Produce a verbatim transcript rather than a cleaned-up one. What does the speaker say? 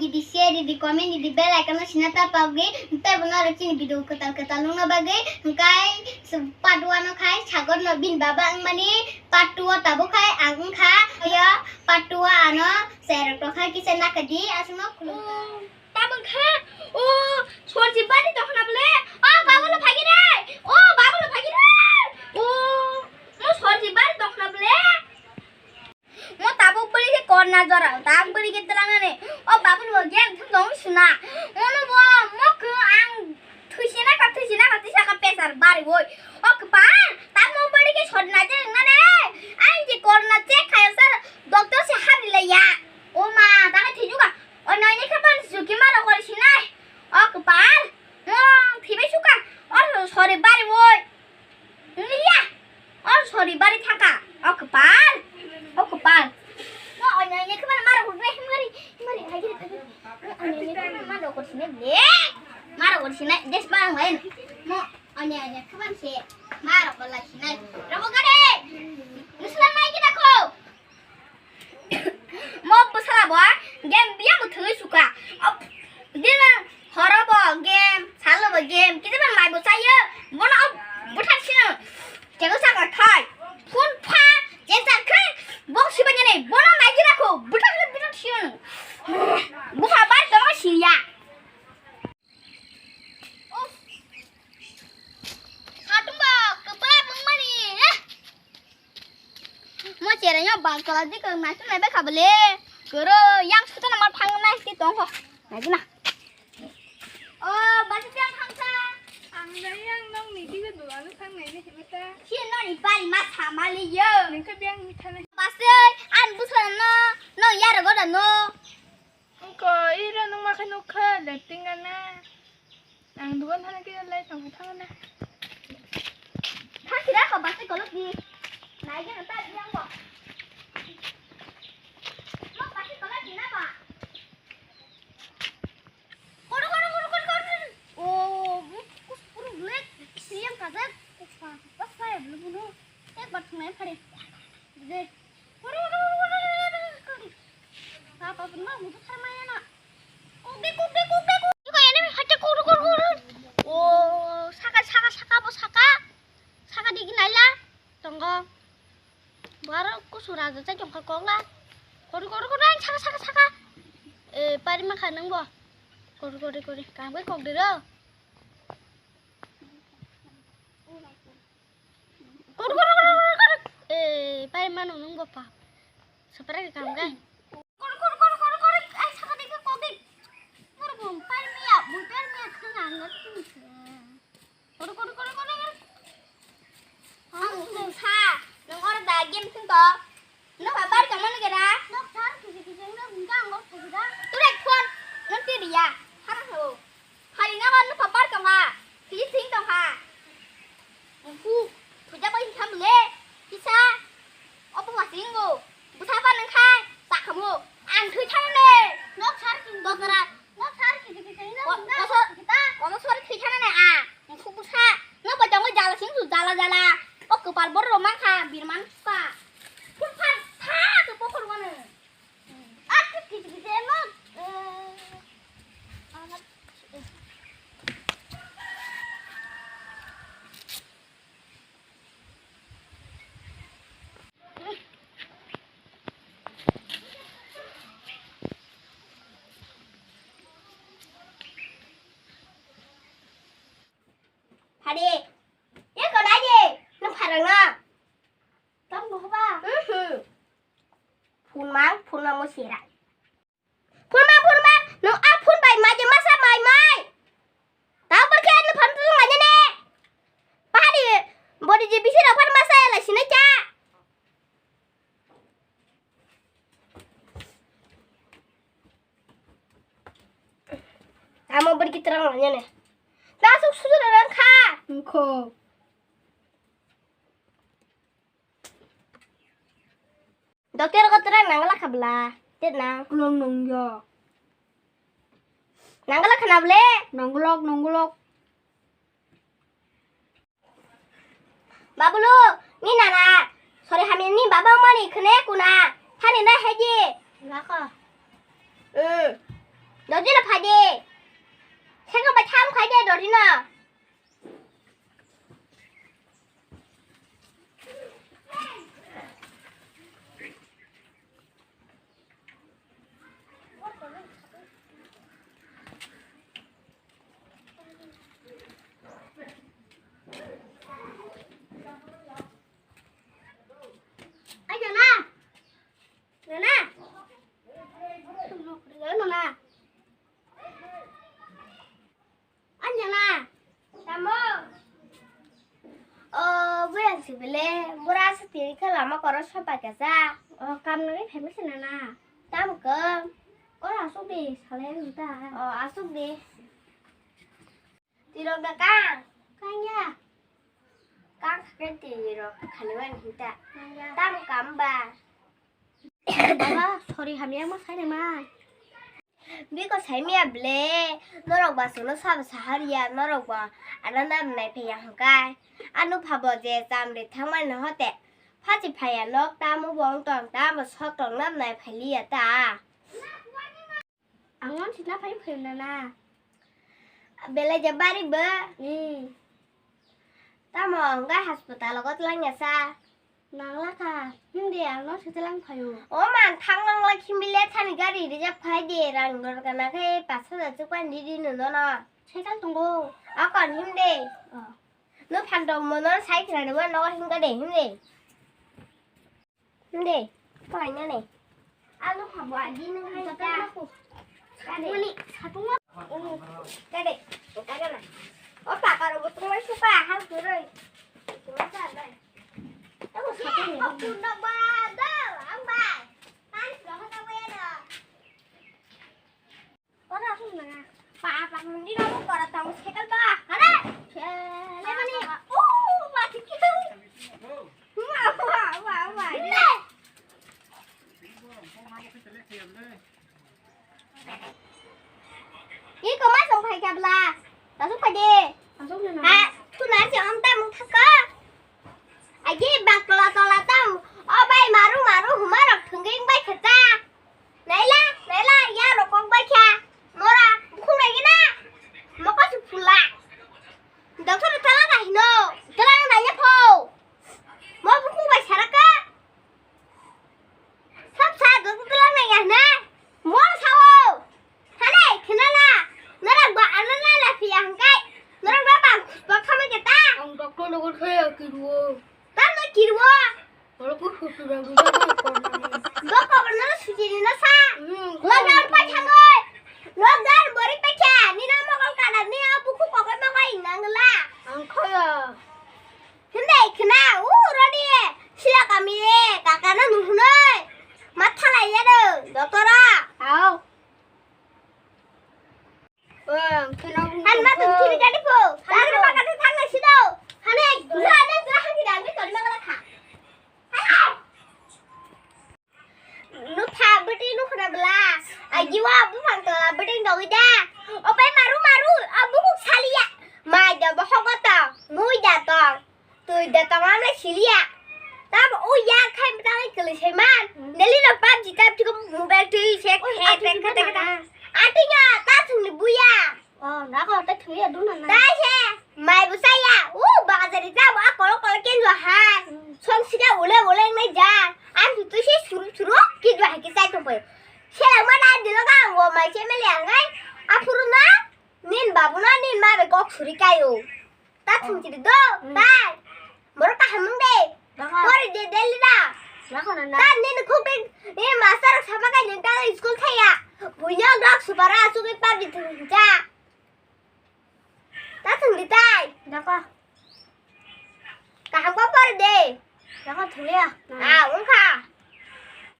Di share di, comment di, bell icon no sina ta pagwi, tei bono aro chini video kwtal kwtal nukna bagwi, hwnkhe part one no khai Sagor no bini baba wngmani part two o tabuk khai ang wngkha. Yo part two o ano share rok khai kisa nakha di, aswkno khulumkha. Tabuk kha, o sorji bari tongkhna bole, o babulo phagi re, o babulo phagi re, o, o sorji bari tongkhna bole. Mo tabuk bwrwi khe korna jora, tabuk bwrwi khe twlangnani. O babul bo gen thum dong suna. Mono bo mo khe ang thwisi na kha, thwisi na kha, tisa kha pesar bari woi. O kwpal, tabuk bwrwi khe sot na je nani. Ang je korna check khayo sir, doctor se habri le ya. O ma, ta khe thiju ka. O nai ne khe ban suki ma ro kori sinai. O kwpal, mo thibai suka. O sori bari woi. Liya. O sori bari thaka. O kwpal. O kwpal. No, o nai ne khwmar maro hurbe himari. Himari, hagi, hagi. O nai ne khwmar maro korsine le. Maro korsine. Des bang lain. Mo, o nai ne khwmar se. Maro kola sinai. Robo gare. Nusla mai kita ko. Mo bwsala bo game biya bo thwi suka. Dina horo bo game, salo bo game, kisa ba mai bo chayo. Bono bwthar sino. Tego saka khai. Phone pha, je sa khai. Bok siba jene, bono mai jira ko. Bwthar sino, bwthar sino. Bupha bar dong siya. Satung ba, kepala pengmani, eh. Mo chere nyo bang kala di kang nai nai be khabale. Koro yang suta na mar phang nai ti tong ho. Nai na. O, basi yang phang sa. Ang nai yang nong ni di du anu phang nai ni himata. Si no ni pari ma sa ma li yo. Neng ka biang ni thane. Basi an bu sa no, no ya ro go da no. Ko iro nung ma khe nuk kha lepting ana. Ang dugan thana khe lai tong thang na. Thang sira ko basi kolok di. Nai ge ta yang ko. Mo basi kolok di na ba. Kodo kodo kodo kodo kodo. O, kus puru black. Siyang kajak. Pas pa ya belum bunuh. Ek bar thang nai phare. De. Papa, papa, ma mutu kharmaya na. Kok de, kok de, kok de, kok. Iko ene mi hacha kuru, kuru, kuru. O, saka, saka, saka, bo saka. Saka digi naila. Tongo. Baro kusu raja chai jongkha kokla. Kori, kori, kori, ang saka, saka, saka. E, pari ma kha nang bo. Kori, kori, kori. Kang bai kok de ro. Kor, kor, kor, kor, kor. Eh, pai mano nung bo pa. Sapra ke kam kai. Kor, kor, kor, kor, kor. Ai, saka ding, kor ding. Kor bung, pai mia, bung pai mia khang ang ngot. Kor, kor, kor, kor, kor. Ang sung sa. Nung or da game sung to. Nokha bar tongmani gera? Nok sar kisi kisi wngkha, hwnkhe ang nok thagi da. Turai phone, nang twi riya. Hara hao. Hari na wan nokha bar tongkha. Kisi sing tongkha. Hu, thuja bai tham le. Kisa. Obo wasing go. Bwsa ba nang khai. Sakhamu. Ang thwi thang le. Nok sar kisi kisi. Dokra. Nok sar kisi kisi wngkha, hwnkhe ang nok thagi da. Kono sar thwi thang le a. Ang khu bwsa. Nok bai tongwi jala sing su jala jala. O kwpal borok rok mankha, birman kha. Phun phan tha khe bokhorok mano. A khe kisi kisi eno, eh, Phadi. Ye ko nai di. Nang pharang na. Tam no ba. Mhm. Phun mang, phun mang mo sira. Phun mang, phun mang. Nung a phun bai mai je masa mai mai. Tao por khe no phun tu mai ne. Phadi. Bodi je bisi ra phun masa ya la sini cha. Amo beri kita orang nanya nih. Tasuk susu orang kha. Engko. Dokter ko terang nangla khabla. Tet nang. Kulong nong ya. Nangla khana ble. Nonglok, nonglok. Babulu, ni nana, sori hamya ni baba mani khne kuna, thani na heji. Lako. Hmm. Dodino phai de. Sengkha bai tham khai de dodino. Ai, Nana. Nana. Nana. Anjana. Tamo. O, buyang si bele, bura sa tiri khe lama koro sopa kasa. O, kam nang phai mese nana. Tamo kam. Oro asuk di, salai ang ta. O, asuk di. Tirok da kang? Kang ya. Kang khe tirok khaliwan hinta. Kang ya. Tamo kam ba. Baba, sorry, hamya ma sai mai. Biko saimya ble, norok ba chwngno sabo sahariya, norok ba ananda nai phaiya hwnkhe. Ano phabo je chamri thangmani hote, phachi phaiya nok tamo bo wng tong, tamo sok tong nam nai phailiya ta. Ang non sina phai phai na na. Belai je bari bo. Hmm. Tamo hwnkhe hospital o twlang ya sa. Nangla kha, himdi ang no sete lang phaio. O man, thang nangla khimile thani gari rijak phai de, rang dor kana khe pash hajar chukpan di di no no no. Cycle tongo. Akon himdi. Oh. No phan dong mo no cycle de, mo no him ka de himdi. Himdi, phai na ne. Ano phabo adi nang hai ta. Mani satung. Kade, kade na. O pakaro bo tungmai suka hal kuroi. Tungmai sa dai. Ako sa ko tungmai. Tungmai ba da, ang bai. Tan lo ka ba ya da. Ora sung na. Pa pa ni na mo kora tang sekel ba. Hara. Lemani. Oh, ma tiki. Wa wa wa wa. Iko ma song phai kha bla. Tasuk phai de. Tasuk na. Ha, tu na si om ta mung thaka. Agi bak tola tola tang. O bai maru maru huma rok thunging bai khata. Naila, naila, ya rok kok bai kha. Mora, bukhung bai gina. Moko su phula. Doctor tala na hino. Tala na ya pho. Mo bukhung bai saraka. Sab sa do tala na ya na. Mo sao. Hale, khinala. Nara ba anana la phiya hangkai. Nara ba ba ba khamai kata. Ang doctor logo khaya kiruo. Tamo kiruo. Oro ko sutura guja ko kormani. Bo koborno sujini na sa. Hmm. Logar pai thangoi. Logar bori pai kha. Nina mokol kana, nina buku kokoi mokoi nangla. Ang khoya. Himbe khna u rodi. Sila kami e kakana nuhunoi. Mathalai yado. Dotora. Ao. Han ma tung kiri gadi po. Tangri ma gadi thang na sido. Hane, dura de dura hangi dangri tori ma gala kha. Hane. Nukha bwtwi nukhna bwla. Agiwa buphang tola bwtwi nogwi da. Opai maru maru, a bukuk saliya. Mai da bohogo tong, mui da tong. Twi da tong amle siliya. Tamo o ya khai bwtangwi kwlwi sai man. Neli no PUBG tab tiko mobile twi se khe te khe te khe. Atwi no ta thungni buya. Oh, nako ta thungya duna na. Tai se, mai bwsaya. U bazari ta bo a kolo kolo kenjo ha. Song sida ule ule nai ja. An tu tu se suru suru kenjo ha ki sai tong pai. Sela mana dilo ka wo mai se mele angai. Aphuru na nin babu na nin ma be kok suri kayo. Ta thung chiri do, tai. Borok kaham wng de. Pori de Delhi da. Ta nini khuk de, nini master sama kai nini ta school thaya. Buino dok supara asugwi PUBG thung ja. Ta thung di tai. Kaham ko pori de. Ah, wngkha.